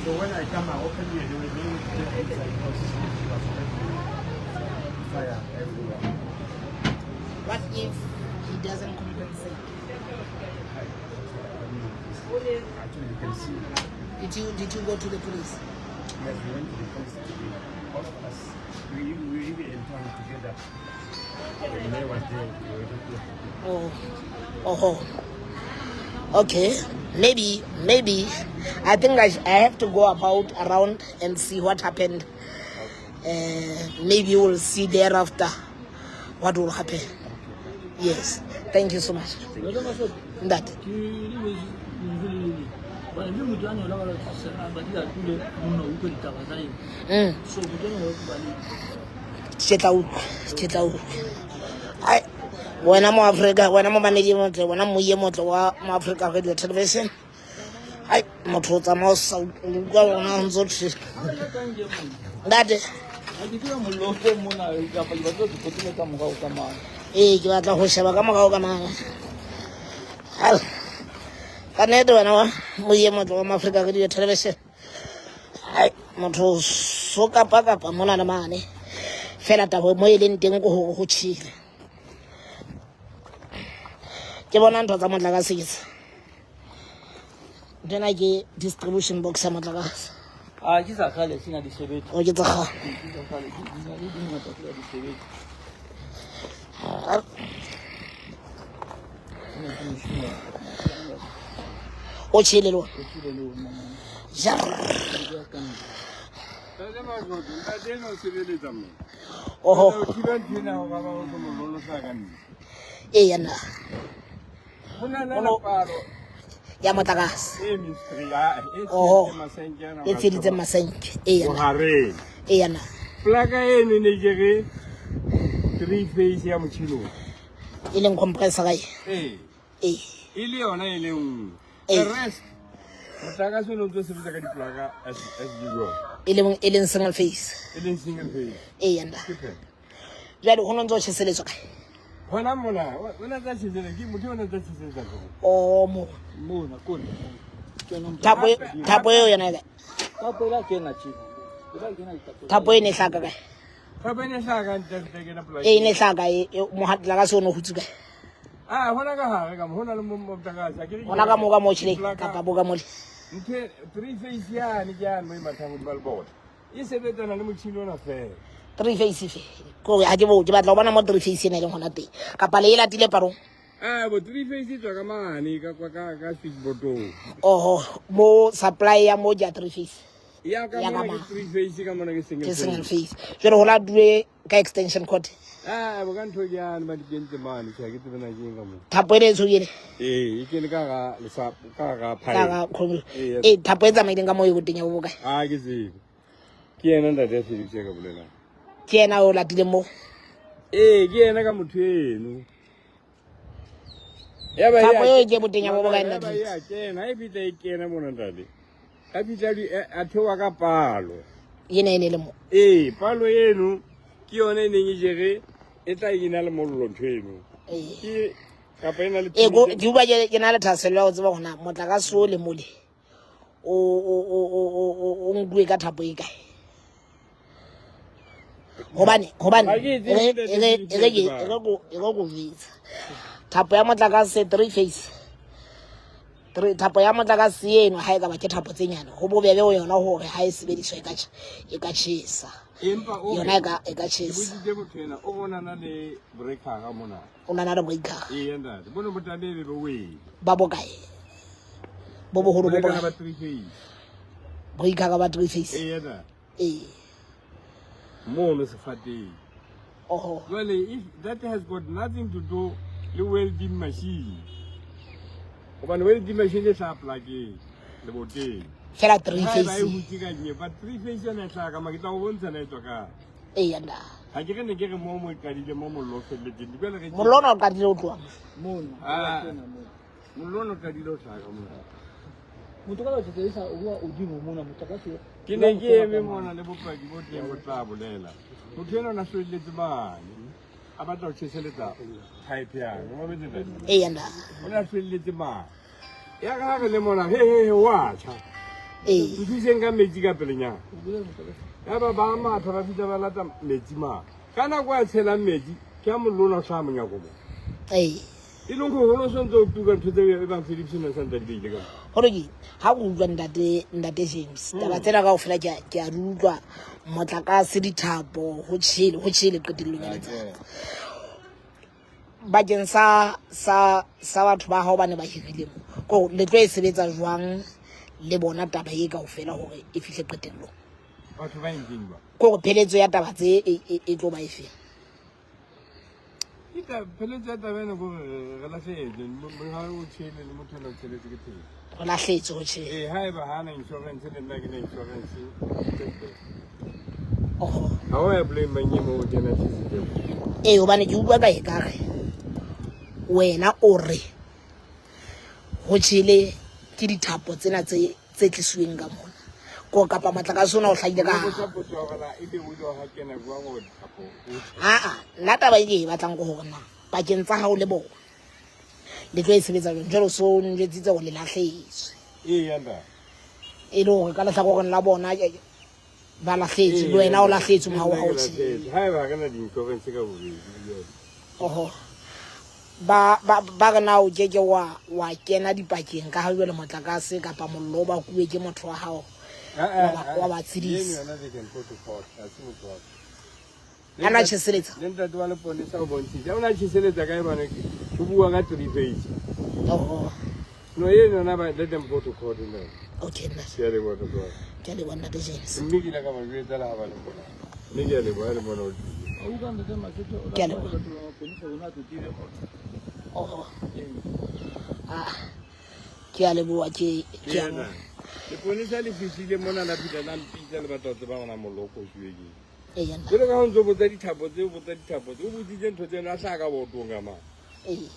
So when I come, I open here, there was no there inside because she was already fire everywhere. What if he doesn't compensate? I don't know. Actually, you can see. Did you go to the police? Yes, we went to the police today. All of us, we even in town together. The mayor was there. We were not there. Oh, oh, okay. Maybe, maybe. I think I have to go about around and see what happened. Maybe we'll see thereafter what will happen. Yes. Thank you so much. Ntate Mashota. Ntate. Ke le lentswe le le leng. Hobane mme motho ane o la ba a batlile a tule monna o utlwe ditaba tsa eng. So motho ane o ba le Ke tla utlwa, ke tla utlwa. Ai, wena mo Afrika, wena mo mamedi motle, wena moye motle wa mo Afrika Radio Television. Ai, motho o tsamaya o sa utlwa wona o ntse o tjhe. Ntate, Ha ke tseba mollo o teng mona kapa ke batla ke potele ka morao ka mane. ee ke batla go sheba ka morao ka mane. Al, ka nnete wena wa moye motle wa mo Afrika Radio Television. Ai, motho o so kapa kapa mona le mane. Fela taba mo e leng teng ke hore ho tjhele. Ke bona ntho tsa motlakase ke tse. Ntho ena ke distribution box ya motlakase. Ah, ke sa kgale sena di sebetsa. O ke tsa kgale. Ke sa kgale, di na le di ngata tsela di sebetsa. O tjhele le ona. O tjhele le ona. Jar. Ntate Majoto, ntate eno o sebeletsa mo. Oho. O thiba ntho ena hore ba ba o tlo mo lolosa ka nne. Ee nna. Ho na le palo ya motlakase. E mystery ya e Oho. tsheditseng masenke ana. E tsheditseng masenke. Ee nna. Bohareng. Ee nna. Plaka eno e ne ke re three phase ya motjhini o. E leng compressor kae? Ee. Ee. E le yona e le nngwe. Ee. The rest motlakase o ne o ntso sebetsa ka diplaka as usual. E leng single phase. E leng single phase. Ee nna. Ke phela. Jwale ho no ntso tjheseletswa kae? Hona mona, o na tsa tjhesele, ke motho o na tsa tjheseletsa ko. O mo. Mona kona. Thapo thapo eo yona e kae? Thapo e la kena tjena. E la kena dithapo. Thapo e ne hlaka kae? Thapo e ne hlaka ntle ntle kena polaki. E ne hlaka e mohatlakase o no hutse kae? Ah, hona ka hare ka mo, hona le mo motlakase. Ha ke re ke Hona ka mo ka mo tjhele Plaka- kapa bo ka mole. Ntho e three phase yane ke yane mo e mathang hodima lebota. E sebetsana le motjhini ona feela. Three phase fe. Ko ha ke bo ke batla ho bona mo three phase ena e leng hona teng. Kapa le e latile parong. Ah, bo three phase e tswa ka mane ka kwa ka ka switchboardong. Oho, mo supply ya mo ja three phase. Ya ka Ya ka mona ma. ke three phase ka mona ke single Ke single phase. phase. Jwale ho la duwe ka extension cord. Ah, bo ka ntho ke yane ba di kentse mane, tjhe ha ke tsebe na ke eng ka moo. Thapo ena e tshweu ena. Ee, e kene ka hara lesapo, ka hara Ka pipe. hara khombe. Ee. Ee, thapo e tsamaileng ka moo e botenya bo bokae? Ah, ke tsebe. Ke yena ntate ya Felix ya ka bolelang. Ke yena o latileng moo. Ee, ke yena ka motho eno. Ya ba Thapo ya eo ke botenya bo bokae Ya ba ntate? ya kena, ha e fihla e kena mona ntate. A fihla a theoha ka palo. Ena e ne le mo. Ee, palo eno ke yona e neng e jere e tla e na le mollo ntho eno. Ee. Ke kapa e na le Ee, ke utlwa ke na le thahasello ya ho tseba hore na motlakase o le mole o o o o o o nkuwe ka thapo e kae. Hobane hobane Ha ke e tsebe e ntate re Felix e re ke ya e re ko e re ko jwetsa. Thapo ya motlakase three phase. Three thapo ya motlakase eno ha e ka ba ke thapo tse nyane ho bobebe ho yona hore ha e sebediswa e ka e ka tjhesa. Empa o Yona e ka e ka ke tjhesa. botsitse motho ena o bona na le breaker ka mona. O na le breaker. Ee ntate, bono bo tlameha be bo wele. Ba bokae? Bo boholo bo Breaker ba bokae? three phase. Breaker ba three phase. Ee ntate. Ee. Mono sefateng. Oho. Jwale if that has got nothing to do le welding machine. Hobane welding machine e hlaha plakeng leboteng. Fela three Ha eba e phase. hutse ka nye, but three phase yona e hlaha ka ma ke tla o bontsha na e tswa kae. Ee nda. Ha ke re ne ke re mo mo e qadile mo mollo o felletseng. Jwale re Mollo ona o qadile ho tloha. Mona. Ah. Kena mona. Mollo ona o qadile ho hlaha ka mona. Motho ka tla tshedisa o bua hodimo mona motlakase. Ke ne ke eme mona le bopaki bo teng bo tla bolela. Motho enwa o na hlwelletse mane. A batla ho tjheseletsa pipe yane. O mametse ntate? Ee nda. O na hlwelletse mane. Ya ka ha re le mona, he he he wa tjha. Ee. Nthuseng ka metsi ka pelenyana. Ya ba ba matha ba fihla ba lata metsi mane. Ka nako a tshelang metsi, ke ha mollo ona o hlaha monyako mo. Ee. E leng hore ho no sontso o tuka ntho tseo e bang Phillips o ne sa ntse di beile ka mo. Ho lokile. Ha o utlwa ntate ntate James, taba tsena kaofela ke a ke a di utlwa motlakase dithapo ho tjhele ho tjhele qetellong ya letsatsi. Bakeng sa sa sa batho ba hao ba ne ba hirile mo. Ko le tlo e sebetsa jwang le bona taba e kaofela hore e fihle qetellong. Batho ba entseng jwang? Ko hore pheletso ya taba tse e e e tlo ba efe? Ke pheletso ya taba ena ke hore re lahlehetswe. Ha o tjhele le motho enwa o tjheletse ke teng. Re lahlehetswe ho tjhele. Ee, haeba ha na insurance le nna ke na insurance. Oho. Ha o ya blame mang e mo o kena tjhesitse. Ee, hobane ke utlwa ka ekare wena o re ho tjhele ke dithapo tsena tse tse tlisuweng ka mona. Ko kapa motlakase ona o hlahile ka Botsa potso ya hore na ebe o ile wa kena jwang hore dithapo o tjhe. Aa, nna taba e ke e batlang ke hore na pakeng tsa hao le bona le tlo e sebetsa jwang. Jwale o so njwetsitse hore le lahlehetswe. Ee, ya ntate. E le hore ka lehlakoreng la bona ba lahlehetswe, le wena o lahlehetswe mohao ha o tjhele. Haeba ha re na di-insurance ka bobedi. Oho. Ba ba ba re na o ke ke wa wa kena dipakeng ka ha jwale motlakase kapa mollo o bakuwe ke motho wa hao wa ba tshedisa. A na tjheseletsa. Le ntate wa leponesa o bontshitse. O na tjheseletsa kae bana ke bua ka three phase. Oh. No eno yona ba let them go to court no. Okay nna. Ke a leboha ntate wa ka. Ke a leboha ntate James. Mme ke ile ka ba jwetsa le ha ba le mona. Mme ke a leboha le mona o tlile. Ke a leboha. Oh. Ah. Ke a leboha ke ke a Yena. Leponesa le fihlile mona la fihla la mpitsa le batla ho tseba hore na mollo o kosuwe ke eng. Ee nna. Jwale ka ha o ntso botsa dithapo tseo, botsa dithapo tseo, o botsitse ntho tseno a hlaha ka botong ka mane. Ee.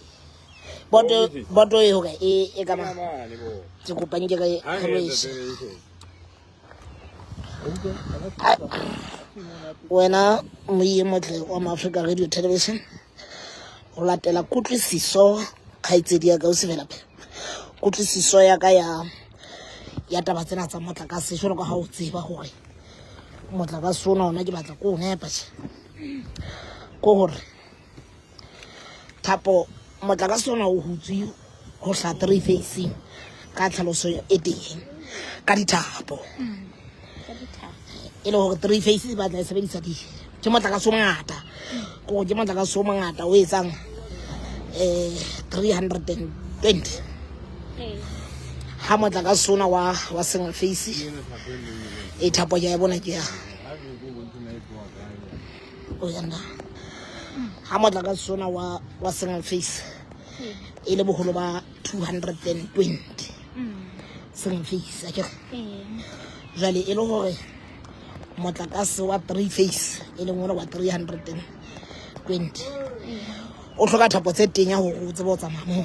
Boto boto e hokae? E e ka mane. Mane bo. Ke kopa nke re Ha re re lo e etsa sheba. tse re Wena moiye motle wa Maafrika Radio Television ho latela kutlwisiso kgaitsedi ya ka o se fela kutlwisiso ya ka ya ya taba tsena tsa motlakase jwalo ka ha o tseba hore motlakase ona ona ke batla ko o nepa tjhe ko hore thapo motlakase ona o hutswe ho hla three facing ka tlhaloso e teng ka dithapo e le hore three faces ba tla e sebedisa di ke motlakase o mongata kore ke motlakase o mongata o etsang um 320 ha motlakase ona wa wa single face e thapo ke a e bona ke ya o yana ha motlakase ona wa wa single face e le boholo ba 220 single face akere jwale e le hore motlakase wa three face e leng ona wa 320 o hloka thapo tse tenya hore o tsebe ho tsamaya moo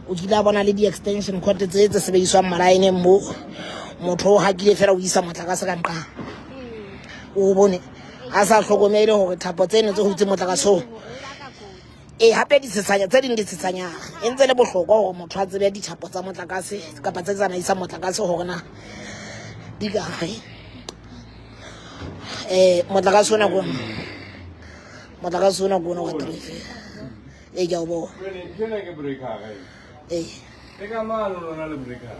o kile a bona le di-extension cord tse tse sebediswang malaeneng moo motho o hakile fela o isa motlakase ka nqang o bone a sa hlokomele hore thapo tseno tse hutse motlakase oo ee hape ditshetsanya tse ding di tshetsanyana e ntse le bohlokwa hore motho a tsebe dithapo tsa motlakase kapa tse tsamaisang motlakase hore na di kae um motlakase ona ko motlakase ona ko ona wa three ee ke a o bona Jwale ntho ena ke breaker e. ee E ka mane lona le breaker.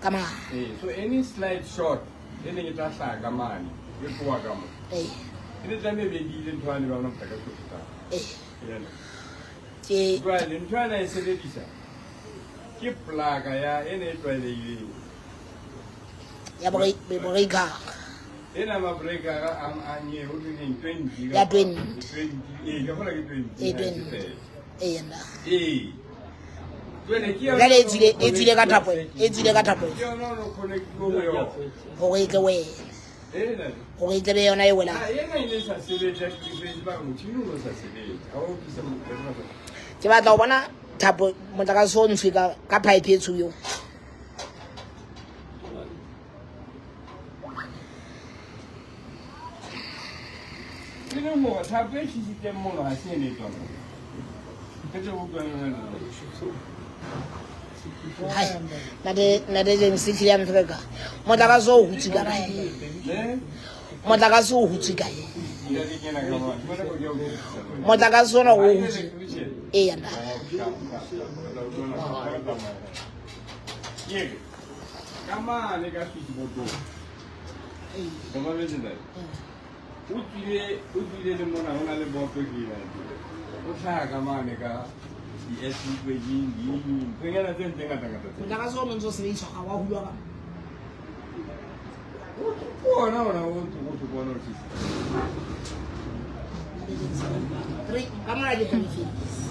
ka mane Ee, so any slight short e neng e tla hlaha ka mane e tloha ka mo. ee E ne tlameha e be di ile ntho yane ba bona motlakase o fetang. ee Ena. ke Jwale ntho ena e sebedisa ke plaka ya ena e tlwaelehileng. ya breaker Ena ma breaker a a nye ho thweng 20 Ya 20. 20 ee ke kgola ke 20 Ee, ha ke 20. fela. ee nna Ee. Jwale ke yona Jwale e tswile- e tswile ka thapo e tswile ka thapo Ke yona o no connect ho yona. hore e tle wele Ena. hore e tle be yona e welang Ah, ena e ne e sa sebetse ya three ba re motjhini o no sa sebetse. Ha o tlisa motlakase. ke batla ho bona thapo motlakase o ntshwe ka ka pipe e tshweu eo Ke leng hore thapo e tjhisitseng mono ha se ene e tswang. Ke tse utlwang yona le. Hai, ntate ntate James e tlile ya mfereka motlakase o hutswe ka kae Ne? motlakase o hutswe kae Ntate ke ena ka mane. Bona ko ke a utlwisisa. motlakase ona o Ha e hutswe electrician. ee nna Ka mane ka switchboard-ong. O mametse ntate? O tswile o tswile le mona ho na le boto ke ena. O hlaha ka mane ka di-S-equation, di-eng, nthonyana tse tse ngata ngata tse. motlakase o no ntse o sebediswa ga wa hulwa ka Ke ona ona o o o bona o tjhisa. Three- ka mona ke three phase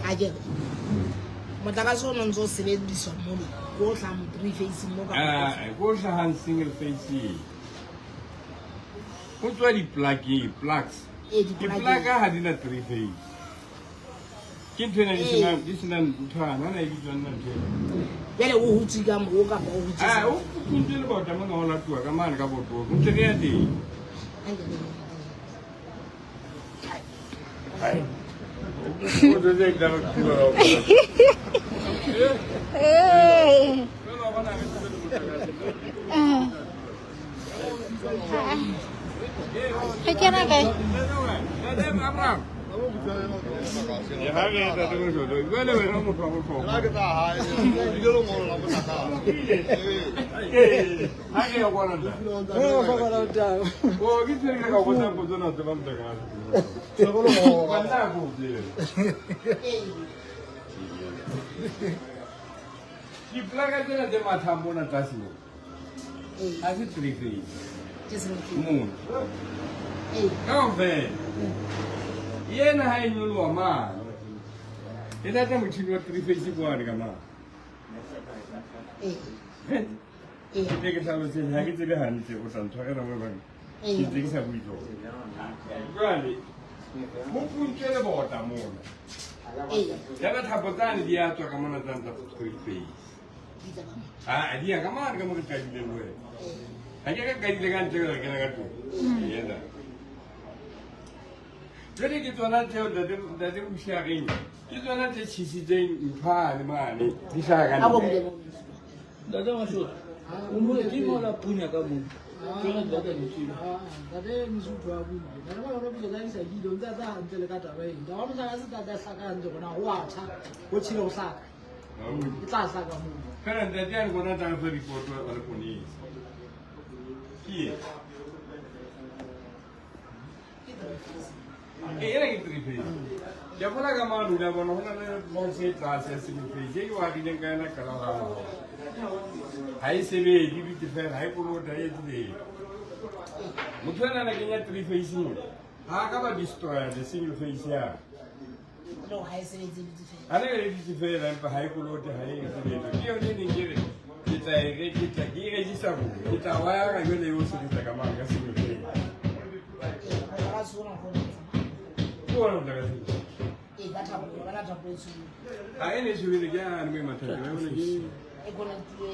akere motlakase o no ntse o sebediswa mole ko o hlahang three phase mo ka Ah, ko hlahang single phase. Ho tswa di-plug-eng, plugs. Ee, di-plug-eng. Di-plug ha di na three phase. Ke ntho ena di Ee. senang di senang nthwana, hana e bitswang na ntho ena. jwale o hutswe ka moo kapa o hutswe Ah, o thuntse lebota mona ho latuwa ka mane ka botong. Ntse re ya teng. O tlo tse tla re thuba kaofela. Jwale wa bona ha re tsebe le motlakase. Re kena kae? Ntate Abraham. Ya ha re ntate Moshoto, jwale wena motho wa bohlokwa. Ee, ha re ya kwana ntate. O ke tshwere ka botsa potso na tseba motlakase. Ka nna ko tsebe. Diplaka tsena tse mathang mona tlase mo. Ha se three phase. Ke single Mona. Ee. Kaofela. Yena ha e nyoloha mane. E lata motjhini wa three phase kwane ka mane. Ee. Ee. Ke tle ke hlalosetse ha ke tsebe hantle o tla ntshwarela mo bang. Ke ntse ke sa bue jwalo. Jwale ho puntswe lebota mona. Ee. Ya ba thapo tsane di a tswa ka mona tsane tsa three phase. Di tla ka mona. Ha di ya ka mane ka mo re qadileng le wena. Ha ke ka qadile ka ntle ka kena ka tlung. Yena. Jwale ke tsona tseo ntate ntate Moshareng. Ke tsona tse tjhesitseng nthwane mane. Di hlaha ka A bo ntle. bule bo. Ntate Mashoto, o mo ke mola punya ka moo. Ke yona data di tswile. Ntate Mesotho a buile. Ntate ba lona potso tsa di sa kile, o ntse a tsaya hantle le ka taba eno. Taba ya motlakase tla hlaka hantle hore na ho a tjha, ho tjhele ho hlaka. E tla hlaka moo. Fela ntate a re bona tla re fa report wa leponesa. Ke e. Ee, ena ke three phase. Ke a bona ka mane o la bona ho na le box e tlase ya single phase e ke o arileng ka yona qala ho. Ha e sebetse e dutse fela ha e kolota ha e etse letho. Motho ena na kenya three phase mona. Ha ka ba destroyer the single phase ya. No, ha e sebetse e dutse fela. Ha ne e dutse fela empa ha e kolote ha e etse letho. Ke yone e neng ke re ke tla e re ke tla ke e register rona. Ke tla wire jwale eo sebetsa ka mane ka single phase. Ee, motlakase ona o kgona ho tsamaya. Ke ona motlakase. Ee, ka thapo, ba na thapo e tshweu. Ha e ne e tshweu ke yane mo e mathata. Wa bona ke E connect-ilwe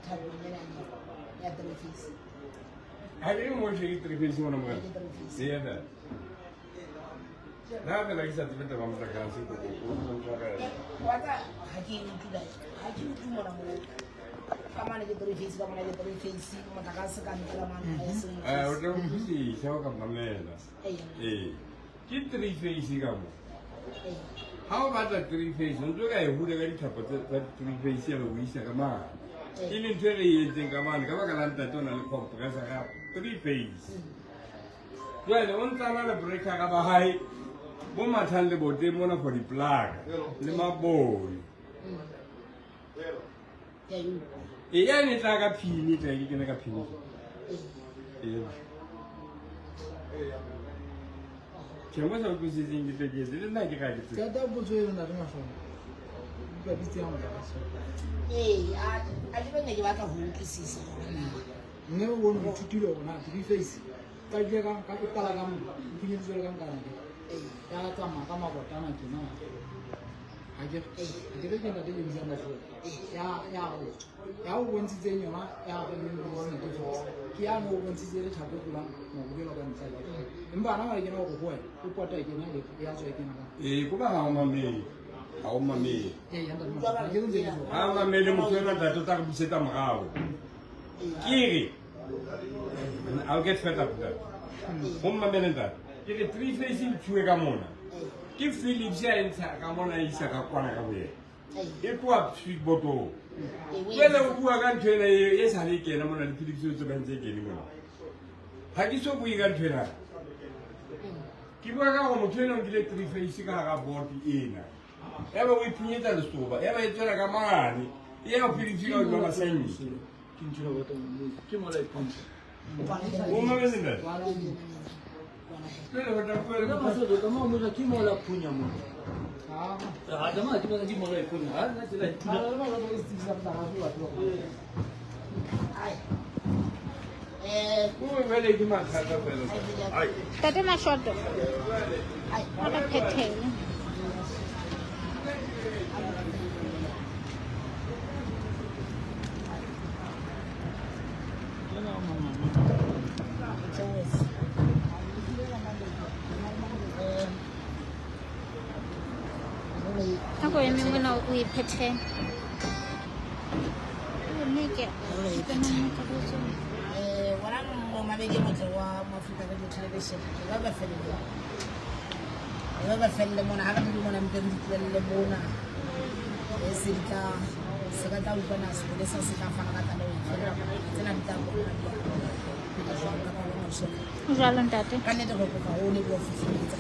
thapong ena ya three phase. Ha ke re mo ke three phase mona morena. Ke three phase. Ee, ya. Nna fela ke sa tsebe taba ya motlakase ko o ntshwarela. Wa tsa ha ke e utlwe la ha ke utlwe mona mo. Ka mane ke three phase, ka mona ke three phase, motlakase ka ntle ka mane ha e single Eh, o phase. tla utlwisisa o ka mamela. Ee. Ee. Ke three phase ka mo. Ee. Ha o batla three phase, o ntse o ka e hula ka dithapo tsa three phase ya be o isa ka mane. E leng ntho e re e entseng ka mane ka baka la ntate o na le compressor ya three phase. Jwale o ntsa na le breaker ba hae bo mathang le boteng mona for diplaka le mabone. Ke a e utlwa. E yane e tla ka phini, e tla ke kene ka phini. Ee. Ee. Ke mo sa utlwisiseng ke tle ke etse, le nna ke ga ke tsebe. Qeta potso eo ntate Mashoto. Utlwa pitse ya motlakase. Ee, a ke bane ke batla ho utlwisisa hore na. Mme o bone o ithutile hore na three phase qadile ka ka e qala ka mo, e phunyeditswe le ka nkana ke. Ee. Ya tsamaya ka mabota ana tjena. Ha ke ha ke re ke ntate ke bitsang Mashoto. Ya o bontshitseng yona ya re le ntate Felix. Ke ya no o bontshitse le thapo e tlolang mabokelo ka ntle. Empa hana jwale kena hore ho wena o pota e kena e ya tswa e kena ka. Ee, ko ba ha o mamele. Ha o mamele. Ee, ya ntate Mashoto. Ha ke re ntse ke jwalo. Ha o mamele motho enwa ntate o tla re busetsa morao. Ke re I'll get fed up with that. Ho mmamele ntate. Ke re three phase e nthuwe ka mona. Ke Philips ya e ntsha ka mona e isa ka kwana ka boyena. E tloha switchboard-ong. Jwale o bua ka ntho ena e sa le kena mona le Philips o tsebang tse kene mona. Ha ke so bue ka ntho ena. Ke bua ka hore motho ena o nkile three phase ka hara board ena. Ya ba o iphunyetsa lesoba, ya ba e tswela ka mane. E ya ho Philips ka hodima masenke. Ke ntho ena batho ke mola e punya. O mametse ntate? Jwale ho tla bua le Nna Mashoto, tsamaya o mo jwetsa, ke mola punya mona. Ah. Ha tsamaya ke bona ke mola e punya. Ha nna tsela e punya. Ntate Mashoto ke setsebi sa motlakase o batho ba. Ai. Eh, O jwale ke mathata fela. Ai. Ntate Mashoto, o re phethele. Nako e mengwe na o e phethele. O leke. Eh, wena momamedi e motle wa Africa Radio Television, re ba ba feleleng. Re ba felle mona ha re di mona mpe re di tlohelle mona. E se di tla se ka tla utlwana sepolesa se tla fana ka tlaleho efe kapa efe. Tsena di tla bona di ya pele jwang kapa jwang ausi wa ka. Jwalo ntate. Ka nnete re kopa ho leboha fihlelletse